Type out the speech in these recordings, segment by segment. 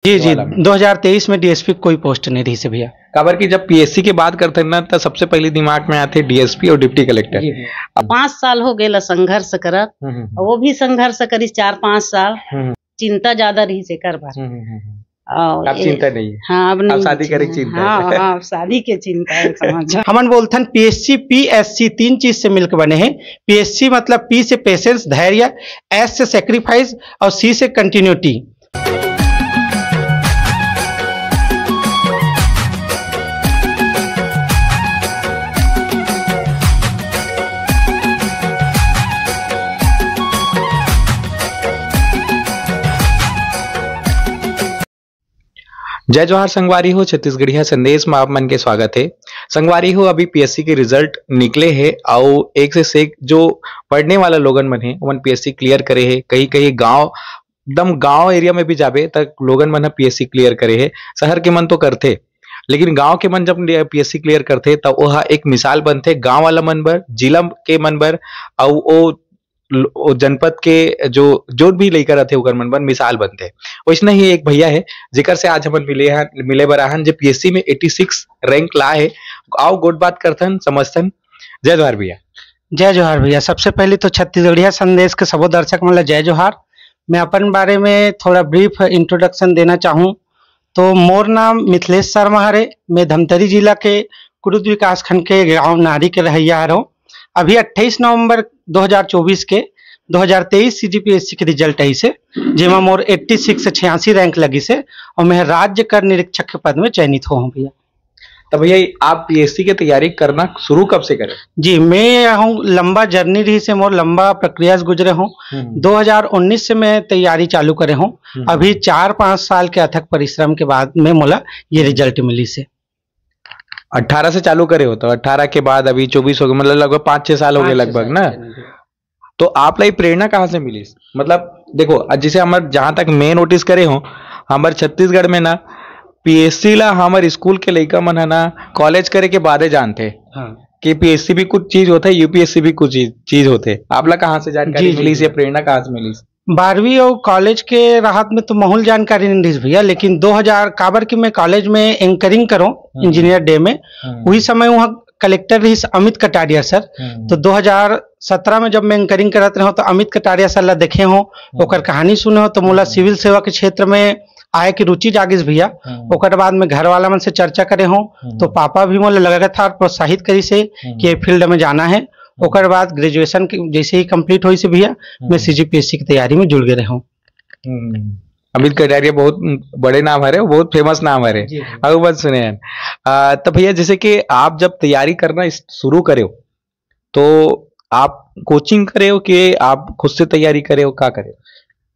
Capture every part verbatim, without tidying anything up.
जी जी, दो हज़ार तेईस में डीएसपी कोई पोस्ट नहीं रही से भैया। काबर कि जब पीएससी के बात करते हैं ना, तो सबसे पहले दिमाग में आते डीएसपी और डिप्टी कलेक्टर। जी भैया। अब पाँच साल हो गए ला संघर्ष करत, हम्म, हम्म, हम्म। वो भी संघर्ष करी चार पाँच साल। हम्म। चिंता ज्यादा रही से कर बार। हम्म, हम्म, हम्म, हम्म। और अब ये चिंता नहीं है। हाँ, अब अब नहीं शादी करे चिंता। चिंता है। हाँ, हाँ, अब शादी के चिंता है, समझ। हमन बोलथन पीएससी, पीएससी तीन चीज से मिलकर बने हैं। पीएससी मतलब पी से पेशेंस, धैर्य, एस से सैक्रिफाइस और सी से कंटिन्यूटी। जय जोहार संगवारी हो, छत्तीसगढ़िया संदेश में आप मन के स्वागत है। संगवारी हो, अभी पीएससी के रिजल्ट निकले है, अउ एक से एक जो पढ़ने वाला लोगन मन है, ओमन पीएससी क्लियर करे है। कहीं कहीं गांव, एकदम गांव एरिया में भी जाबे, तक लोगन मन ह पीएससी क्लियर करे है। शहर के मन तो करथे, लेकिन गांव के मन जब पीएससी क्लियर करथे, त ओहा एक मिसाल बनथे गांव वाला मन बर, जिला के मन बर, अउ ओ ल-, ओ जनपद के जो, जो भी लइका रथे, ओकर मन बर मिसाल बनथे। वैसने ही एक भैया है, जेकर से आज हमन मिले हन, मिले बर आहन, जे पीएससी में एटी सिक्स रैंक ला है। आओ, गोठ बात करथन, समझथन। जय जोहार भैया। जय जोहार भैया। सबसे पहले तो छत्तीसगढ़िया संदेश के सबो दर्शक मन ला जय जोहार। मैं अपन बारे में थोड़ा ब्रीफ इंट्रोडक्शन देना चाहूँ, तो मोर नाम मिथिलेश शर्मा हरे। मैं धमतरी जिला के कुरुद विकासखंड के गांव नारी के रहइया हरौं। अभी अट्ठाईस नवंबर दो हज़ार चौबीस के, दो हज़ार तेईस सीजीपीएससी के रिजल्ट आइस हे, जेमा मोर एट्टी सिक्स से छियासी रैंक लगिस हे और मैं राज्य कर निरीक्षक के पद में चयनित हो हूँ भैया। तो भैया, आप पीएससी की तैयारी करना शुरू कब से करे? जी, मैं ये हूँ, लंबा जर्नी रही से मोर, लंबा प्रक्रिया से गुजरे हूँ। हम्म। दो हज़ार उन्नीस से मैं तैयारी चालू करे हूँ। हम्म। अभी चार पाँच साल के अथक परिश्रम के बाद में मोला ये रिजल्ट मिली से। अठारह से चालू करे हो, तो अठारह के बाद अभी चौबीस हो गए, मतलब लगभग पाँच छह साल हो गए पाँच छह लगभग साल ना। के, जी। तो आप ला ये प्रेरणा कहाँ से मिलिस? मतलब देखो, अ, जैसे हमर, जहाँ तक मैं नोटिस करे हूँ, हमर छत्तीसगढ़ में ना पीएससी ला हमर स्कूल के लइका मन ह ना कॉलेज करे के बादे जानथे हाँ। कि पीएससी भी कुछ चीज होथे, यूपीएससी भी कुछ चीज, चीज होथे। आप ला कहाँ से जानकारी जी, जी, मिलिस जी। या प्रेरणा कहाँ से मिलिस? बारहवीं और कॉलेज के राहत में तो महूल जानकारी नहीं रहिस भैया, लेकिन दो हज़ार, काबर कि मैं कॉलेज में एंकरिंग करूँ हम्म। इंजीनियर डे में, हम्म। वही समय वहाँ कलेक्टर रहिस अमित कटारिया सर। हम्म। तो दो हज़ार सत्रह में जब मैं एंकरिंग करत रहे हूँ, तो अमित कटारिया सर ला देखे हूँ, हम्म। ओकर कहानी सुने हूँ, तो मोला हम्म। सिविल सेवा के क्षेत्र में आए के रुचि जागिस भैया। हम्म। ओकर बाद में घर वाला मन से चर्चा करे हूँ, हम्म। तो पापा भी मोला लगातार प्रोत्साहित करिस हे हम्म। कि ये फील्ड में जाना है। हम्म। ओकर बाद ग्रेजुएशन के जैसे ही कंप्लीट होइस हे भैया, हम्म। मैं सीजीपीएससी की तैयारी में जुड़ गए रहे हूँ। हम्म। अमित कटारिया बहुत बड़े नाम हरे, बहुत फेमस नाम हरे। जी, जी। अउ बात सुने हैं। आ, तो भैया, जैसे कि आप जब तैयारी करना इस-, शुरू करे हो, तो आप कोचिंग करे हो कि आप खुद से तैयारी करे हो, का करे हो?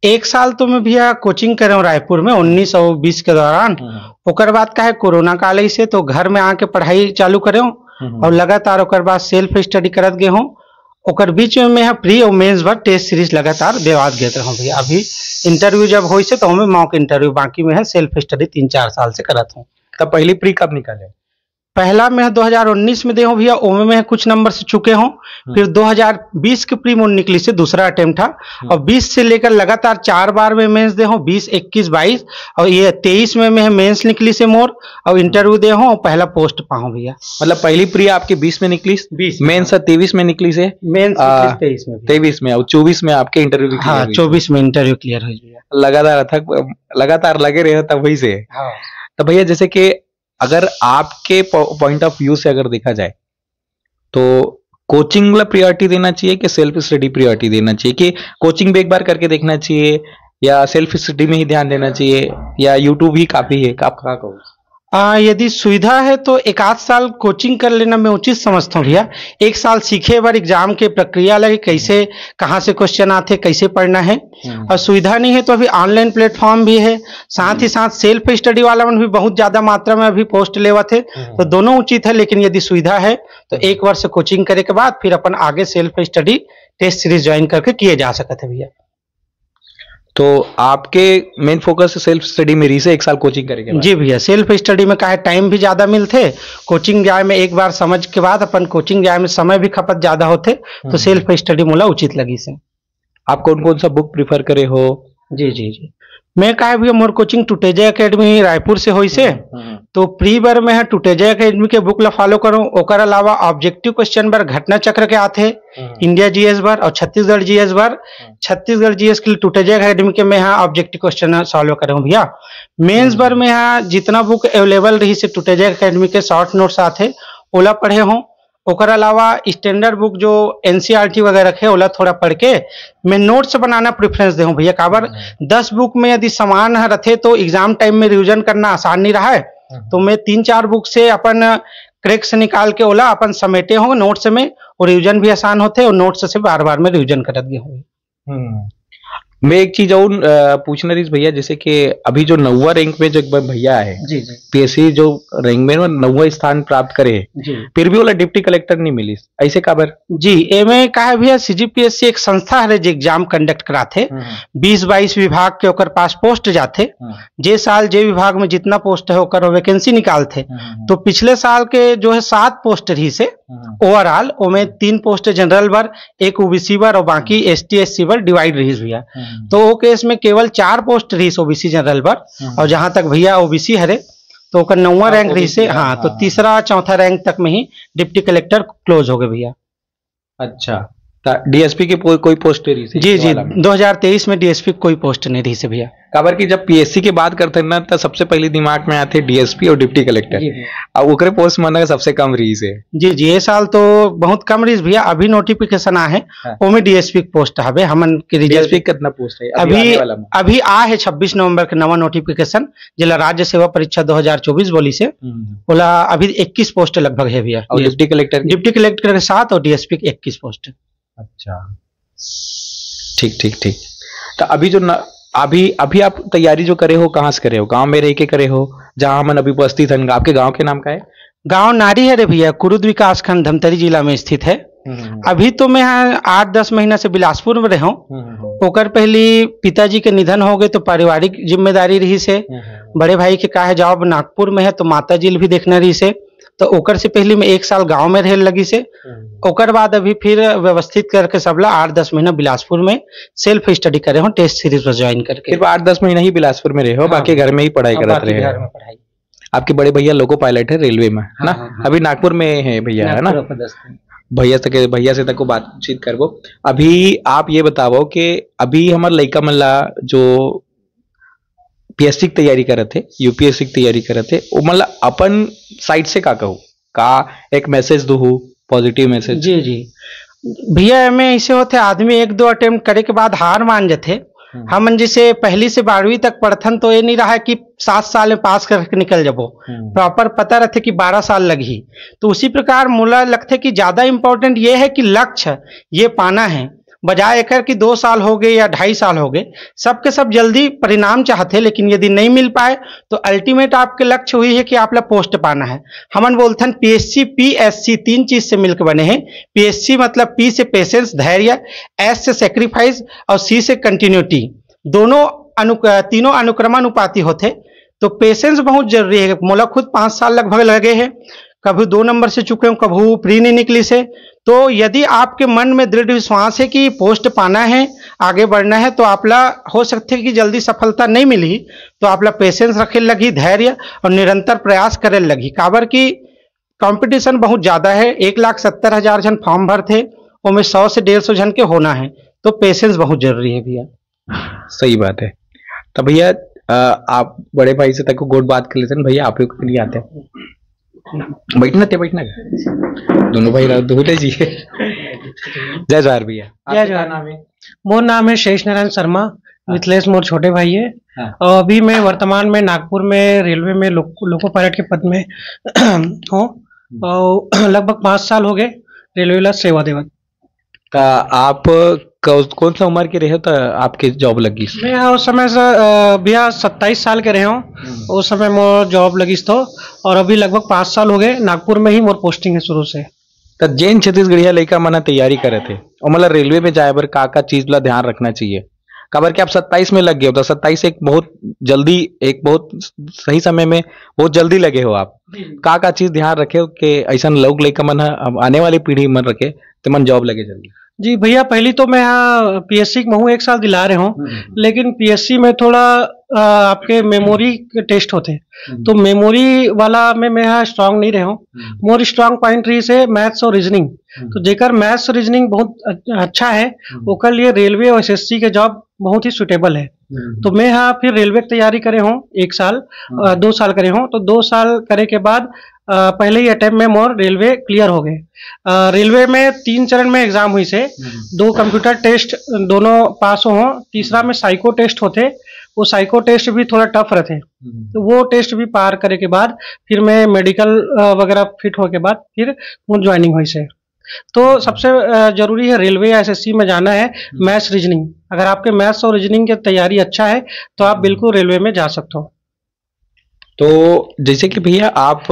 एक साल तो मैं भैया कोचिंग करे हूँ रायपुर में उन्नीस और बीस के दौरान। हम्म। ओकर बाद का है कोरोना काल ऐसे तो घर में आके पढ़ाई चालू करे हूँ हम्म। और लगातार ओकर बाद सेल्फ स्टडी करत गए हूँ। ओकर बीच में मैं प्री और मेंस बर टेस्ट सीरीज लगातार देवात गए रहूँ भैया। अभी इंटरव्यू जब होइस हे तो हमें मॉक इंटरव्यू, बाकी मैं सेल्फ स्टडी तीन चार साल से करत हूँ। तब पहली प्री कब निकाले? पहला मैं दो हज़ार उन्नीस में दे हूँ भैया, ओमे मैं कुछ नंबर से चुके हूँ। हम्म। फिर दो हज़ार बीस के प्री मोर निकलिस हे दूसरा अटेम्प्ट था। हम्म। और बीस से लेकर लगातार चार बार मैं मेंस दे हूँ, बीस, इक्कीस, बाईस, और ये तेईस में मैं मेंस निकलिस हे मोर, और इंटरव्यू दे हूँ और पहला पोस्ट पाऊँ भैया। मतलब पहली प्री आपके बीस में निकलिस, बीस में। मेंस तेईस में निकलिस हे, मेंस आ, निकलिस तेईस में भैया। तेईस में, और चौबीस में आपके इंटरव्यू हाँ, चौबीस में इंटरव्यू क्लियर हो भैया। लगातार अथक, लगातार लगे रहे तब वही से। हाँ। तो भैया, जैसे कि अगर आपके पॉइंट ऑफ व्यू से अगर देखा जाए, तो कोचिंग ला प्रायोरिटी देना चाहिए कि सेल्फ स्टडी प्रायोरिटी देना चाहिए, कि कोचिंग भी एक बार करके देखना चाहिए या सेल्फ स्टडी में ही ध्यान देना चाहिए या यूट्यूब ही काफी है? आप क्या कहो? आ, यदि सुविधा है तो एक आध साल कोचिंग कर लेना मैं उचित समझता हूँ भैया। एक साल सीखे बर एग्जाम के प्रक्रिया लगे, कैसे, कहाँ से क्वेश्चन आते, कैसे पढ़ना है। हम्म। और सुविधा नहीं है तो अभी ऑनलाइन प्लेटफॉर्म भी है, साथ ही साथ सेल्फ स्टडी वाला मन भी बहुत ज्यादा मात्रा में अभी पोस्ट लेवत हे। हम्म। तो दोनों उचित है, लेकिन यदि सुविधा है तो हम्म। एक वर्ष कोचिंग करे के बाद फिर अपन आगे self study test series join करके किए जा सकत है भैया। तो आपके मेन फोकस सेल्फ स्टडी में रही से एक साल कोचिंग करे के बाद? जी भैया, सेल्फ स्टडी में का है टाइम भी ज्यादा मिलथे, कोचिंग जाए में एक बार समझ के बाद अपन कोचिंग जाए में समय भी खपत ज्यादा होथे, तो हम्म। सेल्फ स्टडी मोला उचित लगिस हे। आप कौन कौन सा बुक प्रिफर करे हो? जी जी जी, मैं कहा भैया, मोर कोचिंग टुटेजा एकेडमी रायपुर से होइस हे। हम्म, हम्म। तो प्री बर मैं ह टुटेजा एकेडमी के बुक ला फॉलो करूँ। ओकर अलावा ऑब्जेक्टिव क्वेश्चन बर घटना चक्र के आथे, हम्म। इंडिया जीएस बर और छत्तीसगढ़ जीएस बर। हम्म। छत्तीसगढ़ जीएस के लिए टुटेजा एकेडमी के मैं ह ऑब्जेक्टिव क्वेश्चन सॉल्व करूँ भैया। मेंस हम्म। बर मैं ह जितना बुक अवेलेबल रहिस हे टुटेजा एकेडमी के शॉर्ट नोट्स आथे, ओला पढ़े हूँ। ओकर अलावा स्टैंडर्ड बुक जो एनसीईआरटी वगैरह के, ओला थोड़ा पढ़ के मैं नोट्स बनाना प्रेफरेंस देहूँ भैया। काबर हम्म। दस बुक में यदि समान ह रथे तो एग्जाम टाइम में रिवीजन करना आसान नहीं रहा है। हम्म। तो मैं तीन चार बुक से अपन क्रैक्स निकाल के ओला अपन समेटे हूँ नोट्स में, और रिवीजन भी आसान होथे और नोट्स से बार बार मैं रिवीजन करत गया हूँ। हम्म। मैं एक चीज और, अ, पूछना रहिस भैया, जैसे कि अभी जो नौवा रैंक में जो एक बार भैया है, जी, जी। पीएससी जो रैंक में वो नौवा स्थान प्राप्त करे है, जी। फिर भी ओला डिप्टी कलेक्टर नहीं मिलिस, ऐसे काबर? जी, एमे का है भैया, सीजीपीएससी एक संस्था हरे जे एग्जाम कंडक्ट कराथे। हम्म। बीस बाईस विभाग के ओकर पास पोस्ट जाथे। हम्म। जे साल जे विभाग में जितना पोस्ट है ओकर वैकेंसी निकालथे। हम्म। तो पिछले साल के जो है सात पोस्ट रहिस हे हम्म। ओवरऑल, ओमे तीन पोस्ट जनरल बर, एक ओबीसी बर और बाकी एसटी एससी बर डिवाइड रहिस भैया। हम्म। तो वो केस में केवल चार पोस्ट रहिस ओबीसी जनरल बर। हम्म। और जहां तक भैया ओबीसी हरे, तो ओकर नौवा हाँ, रैंक रहिस हे, ओबीसी, हाँ, हाँ, तो हाँ। तीसरा चौथा रैंक तक में ही डिप्टी कलेक्टर क्लोज हो गए भैया। अच्छा, त डीएसपी के पो-, कोई पोस्ट नहीं रहिस हे जी, इस जी, वाला में? दो हज़ार तेईस में डीएसपी के कोई पोस्ट नहीं रहिस हे भैया। काबर कि जब पीएससी के बात करते हैं ना, तो सबसे पहले दिमाग में आते डीएसपी और डिप्टी कलेक्टर। जी, जी। अब ओकरे पोस्ट मन सबसे कम रहिस हे। जी, जी, ये साल तो बहुत कम रहिस भैया, अभी नोटिफिकेशन आ है, हाँ। ओमे डीएसपी के पोस्ट हवे, हमन के रिजल्ट डीएसपी कितना पोस्ट है अभी अभी, आने वाला में? अभी आ है छब्बीस नवंबर के नवा नोटिफिकेशन, जेला राज्य सेवा परीक्षा दो हज़ार चौबीस बोलिस हे, हम्म। ओला अभी इक्कीस पोस्ट लगभग है भैया। और डीएस डिप्टी कलेक्टर के? डिप्टी कलेक्टर के सात और डीएसपी के इक्कीस पोस्ट। अच्छा, ठीक, ठीक, ठीक। तो अभी जो न, अभी, अभी आप तैयारी जो करे हो, कहाँ से करे हो? गांव में रह के करे हो, जहाँ हमन अभी उपस्थित हन? आपके गांव के नाम का है? गांव नारी है रे भैया, कुरुद विकास खंड, धमतरी जिला में स्थित है। हम्म, हम्म। अभी तो मैं यहाँ आठ दस महीना से बिलासपुर में रहे हूँ। हम्म, हम्म, हम्म। ओकर पहली पिताजी के निधन हो गए, तो पारिवारिक जिम्मेदारी रहिस हे। हम्म, हम्म, हम्म। बड़े भाई के का है, जॉब नागपुर में है, तो माता जी ल भी देखना रहिस हे। तो ओकर से पहले मैं एक साल गांव में रहे लगिस हे। हम्म। ओकर बाद अभी फिर व्यवस्थित करके सबला आठ दस महीना बिलासपुर में सेल्फ स्टडी करे हूँ, टेस्ट सीरीज बस ज्वाइन करके। सिर्फ आठ दस महीना ही बिलासपुर में रहे हो, हाँ। बाकी घर में ही पढ़ाई हाँ, करत बाकी रहे हो। घर में पढ़ाई। आपके बड़े भैया लोको पायलट है रेलवे में, है हाँ, ना? हाँ, हाँ। अभी नागपुर में है भैया, है ना? नागपुर पदस्थ है। भैया से, भैया से तक बातचीत करबो। अभी आप ये बताओ कि अभी हमर लइका मन ला जो पीएससी की तैयारी करत हे, यूपीएससी की तैयारी करत हे, ओमन ला अपन साइड से का कहू? का एक मैसेज दुहू, पॉजिटिव मैसेज? जी, जी। भैया, एमे ऐसे होथे, आदमी एक दो अटेम्प्ट करे के बाद हार मान जथे। हम्म। हमन जैसे पहली से बारहवीं तक पढ़थन, तो ये नहीं रहा कि सात साल में पास करके निकल जाबो। हम्म। प्रॉपर पता रहथे कि बारह साल लगही। तो उसी प्रकार मोला लगथे कि ज्यादा इंपॉर्टेंट ये है कि लक्ष्य ये पाना है, बजाय एकर कि दो साल हो गए या ढाई साल हो गए। सबके सब जल्दी परिणाम चाहथे, लेकिन यदि नहीं मिल पाए, तो अल्टीमेट आपके लक्ष्य हुई है कि आप ला पोस्ट पाना है। हमन बोलथन पीएससी, पीएससी तीन चीज से मिलकर बने हैं। पीएससी मतलब पी से पेशेंस, धैर्य, एस से सैक्रिफाइस और सी से कंटिन्यूटी। दोनों अनु-, तीनों अनुक्रमण उपाधि होथे। तो पेशेंस बहुत जरूरी है। मोला खुद पाँच साल लगभग लगे हैं, कभी दो नंबर से चुके हूँ, कभी प्री नहीं निकलिस हे। तो यदि आपके मन में दृढ़ विश्वास है कि पोस्ट पाना है, आगे बढ़ना है, तो आप ला हो सकथे कि जल्दी सफलता नहीं मिलही, तो आप ला पेशेंस रखे लगही, धैर्य और निरंतर प्रयास करे लगही। काबर कि कंपटीशन बहुत ज्यादा है, एक लाख सत्तर हजार झन फॉर्म भरथे, ओमे सौ से डेढ़ सौ झन के होना है, तो पेशेंस बहुत जरूरी है भैया। सही बात है। तो भैया, अ, आप बड़े भाई से तक गोठ बात कर लेते हैं भैया, आप लोग के लिए आते हैं। बैठना ते, बैठना। दोनों भाई रहो, दोनों जी। जय जोहार भैया। जय आपका क्या जोहार। नाम है? मोर नाम है शेष नारायण शर्मा। हाँ। मिथिलेश मोर छोटे भाई है। हाँ। और अभी मैं वर्तमान में नागपुर में रेलवे में लोक-, लोको पायलट के पद में हूँ। हम्म। और लगभग पाँच साल हो गए रेलवे ला सेवा देवत। त आप कौ-, कौन सा उम्र के रहे हो त आपके जॉब लगी? मैं उस समय से, अ, भैया सत्ताईस साल के रहे हो, हम्म। उस समय मोर जॉब लगिस तो, और अभी लगभग पाँच साल हो गए, नागपुर में ही मोर पोस्टिंग है शुरू से। त जेन छत्तीसगढ़िया लइका मन ह तैयारी करत हे, ओमन ला रेलवे में जाए बर का-का चीज ला ध्यान रखना चाहिए? काबर कि आप सत्ताईस में लग गए हो, त सत्ताईस एक बहुत जल्दी, एक बहुत सही समय में बहुत जल्दी लगे हो आप। जी। का-का चीज ध्यान रखे हो कि अइसन लोग लइका मन ह, अब आने वाली पीढ़ी मन रखे, ते मन जॉब लगे जल्दी? जी भैया, पहली तो मैं यहाँ पीएससी में हूँ, एक साल दिला रहे हूँ। हम्म, हम्म। लेकिन पीएससी में थोड़ा, अ, आपके मेमोरी के टेस्ट होते हैं, हम्म। तो मेमोरी वाला में मैं यहाँ स्ट्रांग नहीं रहे हूँ। हम्म। मोर स्ट्रांग पॉइंट रही से मैथ्स और रीजनिंग। हम्म। तो जेकर मैथ्स रीजनिंग बहुत अच-, अच्छा है, हम्म। ओकर लिए रेलवे और एसएससी के जॉब बहुत ही सुटेबल है। हम्म। तो मैं यहाँ फिर रेलवे की तैयारी करे हूँ एक साल, हम्म। अ, दो साल करे हूँ। तो दो साल करे के बाद, अ, पहले ही अटेम्प्ट में मोर रेलवे क्लियर हो गए। अ, रेलवे में तीन चरण में एग्जाम हुई से, हम्म। दो कंप्यूटर टेस्ट, दोनों पास हो, तीसरा में साइको टेस्ट होते, वो साइको टेस्ट भी थोड़ा टफ रहते। हम्म। तो वो टेस्ट भी पार करे के बाद फिर मैं मेडिकल, अ, वगैरह फिट होके बाद फिर मोर ज्वाइनिंग हुई से। तो सबसे, अ, जरूरी है रेलवे या एसएससी में जाना है, हम्म। Maths reasoning. अगर आपके मैथ्स और रीजनिंग की तैयारी अच्छा है, तो आप हम्म। बिल्कुल रेलवे में जा सकते हो। तो जैसे कि भैया, आप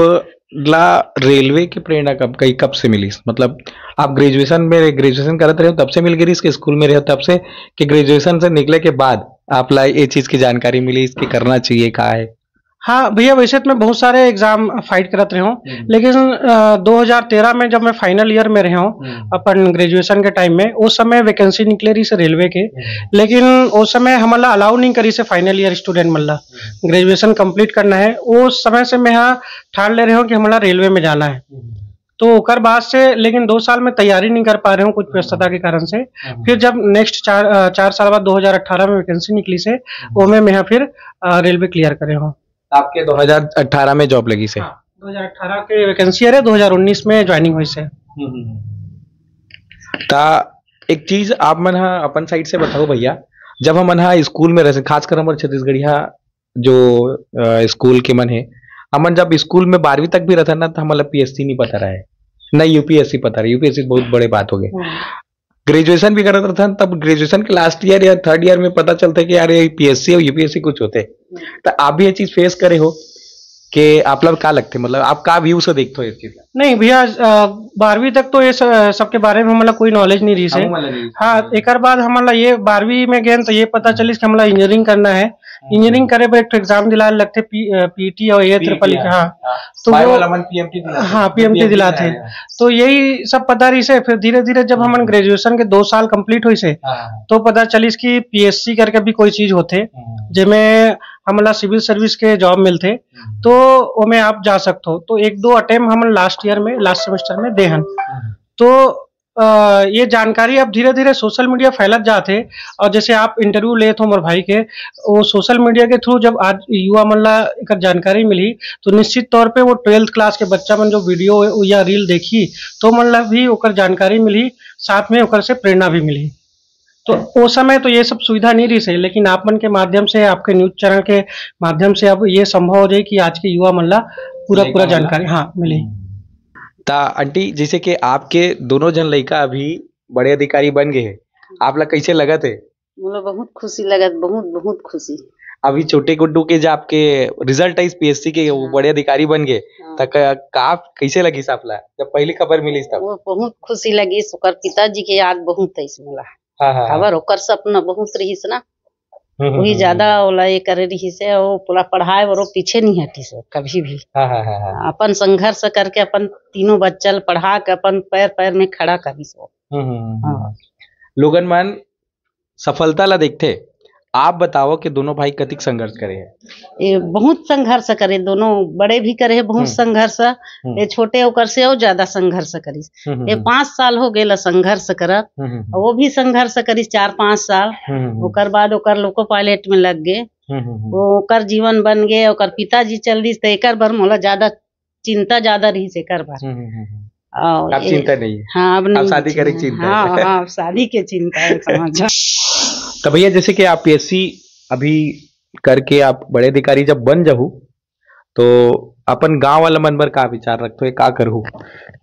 ला रेलवे की प्रेरणा कब, कई, कब से मिली? मतलब, आप ग्रेजुएशन में, ग्रेजुएशन करत रहे हो तब से मिल गई, इसके स्कूल में रहे हो तब से, कि ग्रेजुएशन से निकले के बाद आप ला ये चीज की जानकारी मिली, इसके करना चाहिए, का है? हाँ भैया, वैसे तो मैं बहुत सारे एग्जाम फाइट करत रहे हूँ, हम्म। लेकिन, अ, दो हज़ार तेरह में जब मैं फाइनल ईयर में रहे हूँ, हम्म। अपन ग्रेजुएशन के टाइम में, उस समय वैकेंसी निकले रही से रेलवे के, हम्म। लेकिन उस समय हमला अलाउ नहीं करी से फाइनल ईयर स्टूडेंट मन ला, हम्म। ग्रेजुएशन कंप्लीट करना है। उस समय से मैं यहाँ ठान ले रहे हूँ कि हमला रेलवे में जाना है। हम्म। तो ओकर बाद से लेकिन दो साल में तैयारी नहीं कर पा रहे हूँ कुछ व्यस्तता के कारण से। हम्म। फिर जब नेक्स्ट चार, अ, चार साल बाद दो हज़ार अठारह में वैकेंसी निकली से, हम्म। वो में मैं यहाँ फिर, अ, रेलवे क्लियर करे हूँ। आपके दो हज़ार अठारह में जॉब लगी से? हाँ, दो हज़ार अठारह के वैकेंसी है रे, दो हज़ार उन्नीस में ज्वाइनिंग हुई से। हम्म, हम्म, हम्म। ता एक चीज आप मन हा अपन साइड से बताओ भैया, जब हमन हा स्कूल में रहे, खासकर हमर छत्तीसगढ़िया जो, अ, स्कूल के मन हे, हमन जब स्कूल में बारहवीं तक भी रहथन ना, तो हमन ला पीएससी नहीं पता रहे, ना यूपीएससी पता रहे। यूपीएससी बहुत बड़े बात हो गए। हम्म। ग्रेजुएशन भी करत रहथन, तब ग्रेजुएशन के लास्ट ईयर या थर्ड ईयर में पता चलथे कि यार, ये पीएससी और यूपीएससी कुछ होथे। हम्म। तो आप भी ये चीज फेस करे हो कि आप लोग का लगथे, मतलब, आप का व्यू से देखते हो इस चीज ला? नहीं भैया, अ, बारहवीं तक तो ये स-, सबके बारे में हमला कोई नॉलेज नहीं रही से। हमला नहीं। हाँ, एकर बाद हमला ये बारहवीं में गेन तो ये पता चलिस कि हमला इंजीनियरिंग करना है। हम्म। इंजीनियरिंग करे बर एक ठो एग्जाम दिलाए लगथे, पी-, अ, पीटी और ये पीटी, ट्रिपल ई, हाँ। हाँ। हाँ। तो बाय वो वाला मन पीएमटी दिलाथे। हाँ, पीएमटी पीएमटी दिलाथे। दिलाथे। तो यही सब पता रही से, फिर धीरे-धीरे जब हमन हम्म। ग्रेजुएशन के दो साल कंप्लीट होइस हे, हाँ। तो पता चलिस कि पीएससी करके भी कोई चीज होथे, हम्म। जेमे हमला सिविल सर्विस के जॉब मिलथे, हम्म। तो ओमे आप जा सकथो। तो एक दो अटेम्प्ट हमन लास्ट ईयर में, लास्ट सेमेस्टर में दे हन। हम्म। तो, अ, ये जानकारी अब धीरे-धीरे सोशल मीडिया फैलत जात हे, और जैसे आप इंटरव्यू लेत हो मोर भाई के, वो सोशल मीडिया के थ्रू जब आज युवा मन ला एकर जानकारी मिलही, तो निश्चित तौर पे वो ट्वेल्थ क्लास के बच्चा मन जो वीडियो या रील देखही, तो मन ला भी ओकर जानकारी मिलही, साथ में ओकर से प्रेरणा भी मिलही। तो ओ समय तो ये सब सुविधा नहीं रही से, लेकिन आप मन के माध्यम से, आपके न्यूज चैनल के माध्यम से अब ये संभव हो जाए कि आज के युवा मन ला पूरा, पूरा जानकारी, हाँ, मिलही। हम्म। ता आंटी, जैसे कि आपके दोनों झन लइका अभी बड़े अधिकारी बन गए हैं, आप ला कैसे लगत है? मोला बहुत खुशी लगत, बहुत, बहुत खुशी। अभी छोटे गुड्डू के जो आपके रिजल्ट आइस पीएससी के, वो हाँ। बड़े अधिकारी बन गए, हाँ। त का, का, कैसे लगिस आप ला, जब पहली खबर मिलिस तब? वो बहुत खुशी लगिस, ओकर पिताजी के याद बहुत आइस मोला। हाँ, हाँ, हाँ। काबर ओकर सपना बहुत रहिस ना, हम्म, हम्म, वही हम्म, ज्यादा हम्म। ओला ये करे रहिस हे, वो पूरा पढ़ाई बरो पीछे नहीं हटिस वो कभी भी। हाँ, हाँ, हाँ, हाँ। अपन संघर्ष करके अपन तीनों बच्चा ल पढ़ा के अपन पैर, पैर में खड़ा करिस वो। हम्म, हम्म, हम्म, हाँ। हम्म। लोगन मन सफलता ला देखथे, आप बताओ कि दोनों भाई कतिक संघर्ष करे हैं? ये बहुत संघर्ष करे, दोनों बड़े भी करे हैं बहुत हम्म। संघर्ष। हम्म। ये छोटे ओकर से और ज्यादा संघर्ष करिस। हम्म, हम्म, ये हम्म। पाँच साल हो गेला संघर्ष करत। हम्म, हम्म, हम्म। वो भी संघर्ष करिस चार पाँच साल। हम्म, हम्म, हम्म। ओकर बाद ओकर लोको पायलट में लग गए। हम्म, हम्म, हम्म। वो ओकर जीवन बन गए, ओकर पिताजी चल दिस, तो एकर बर मोला ज्यादा चिंता ज्यादा रहिस एकर बर। हम्म, हम्म, हम्म, हम्म। और अब ये चिंता नहीं है। हाँ, अब अब नहीं शादी करे चिंता। चिंता है। हाँ, हाँ, अब शादी के चिंता है, समझ। तो भैया, जैसे कि आप पीएससी अभी करके आप बड़े अधिकारी जब बन जाहू, तो अपन गांव वाला मन बर का विचार रखथो, का करहू?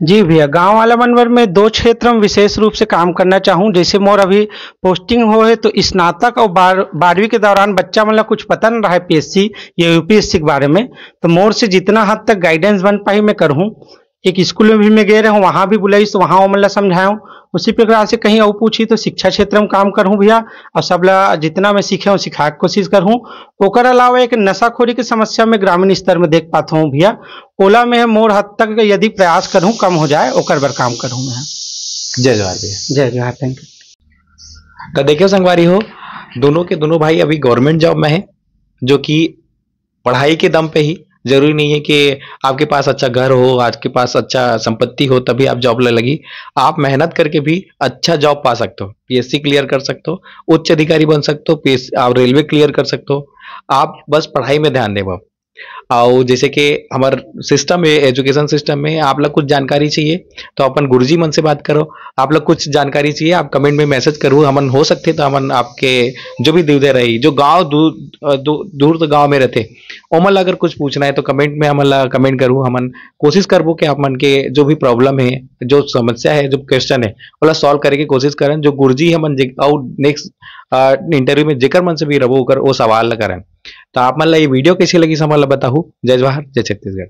जी भैया, गांव वाला मन बर मैं दो क्षेत्र में विशेष रूप से काम करना चाहूँ। जैसे मोर अभी पोस्टिंग हो है, तो स्नातक और बार-, बारहवीं के दौरान बच्चा मन ला कुछ पता न रहा है पीएससी या यूपीएससी के बारे में, तो मोर से जितना हद तक गाइडेंस बन पाही मैं करहूँ। एक स्कूल में भी मैं गए रहूँ, वहाँ भी बुलाइस, तो वहाँ ओमन ला समझाऊँ। उसी प्रकार से कहीं और पूछी तो शिक्षा क्षेत्र में काम करहूँ भैया, और सबला जितना मैं सीखे हूँ सिखाए के कोशिश करहूँ। ओकर अलावा एक नशाखोरी की समस्या में ग्रामीण स्तर में देख पाता हूँ भैया, ओला मैं मोर हद तक यदि प्रयास करहूँ कम हो जाए, ओकर बर काम करहूँ मैं। जय जोहार भैया। जय जोहार, थैंक यू। तो देखियो संगवारी हो, दोनों के दोनों भाई अभी गवर्नमेंट जॉब में है, जो कि पढ़ाई के दम पे ही, जरूरी नहीं है कि आपके पास अच्छा घर हो, आपके पास अच्छा संपत्ति हो तभी आप जॉब ले लगी। आप मेहनत करके भी अच्छा जॉब पा सकते हो, पीएससी क्लियर कर सकते हो, उच्च अधिकारी बन सकते हो, पीएस आप रेलवे क्लियर कर सकते हो। आप बस पढ़ाई में ध्यान देव। और जैसे कि हमार सिस्टम है, एजुकेशन सिस्टम में आप लोग कुछ जानकारी चाहिए तो अपन गुरुजी मन से बात करो। आप लोग कुछ जानकारी चाहिए, आप कमेंट में मैसेज करो, हमन हो सकते तो हमन आपके जो भी दुविधा रही, जो गांव दूर अ, दू, दूर तो गांव में रहते, ओमन ला अगर कुछ पूछना है तो कमेंट में हमन ला कमेंट करू। हमन कोशिश करबो कि आप मन के जो भी प्रॉब्लम है, जो समस्या है, जो क्वेश्चन है, ओला सॉल्व करे के कोशिश करन। जो गुरुजी हमन जे, और नेक्स्ट इंटरव्यू में जेकर मन से भी रहबो ओकर वो सवाल ला करन। तो आप मन ला ये वीडियो कैसे लगी, हमन ला बताहू। जय जोहार, जय छत्तीसगढ़।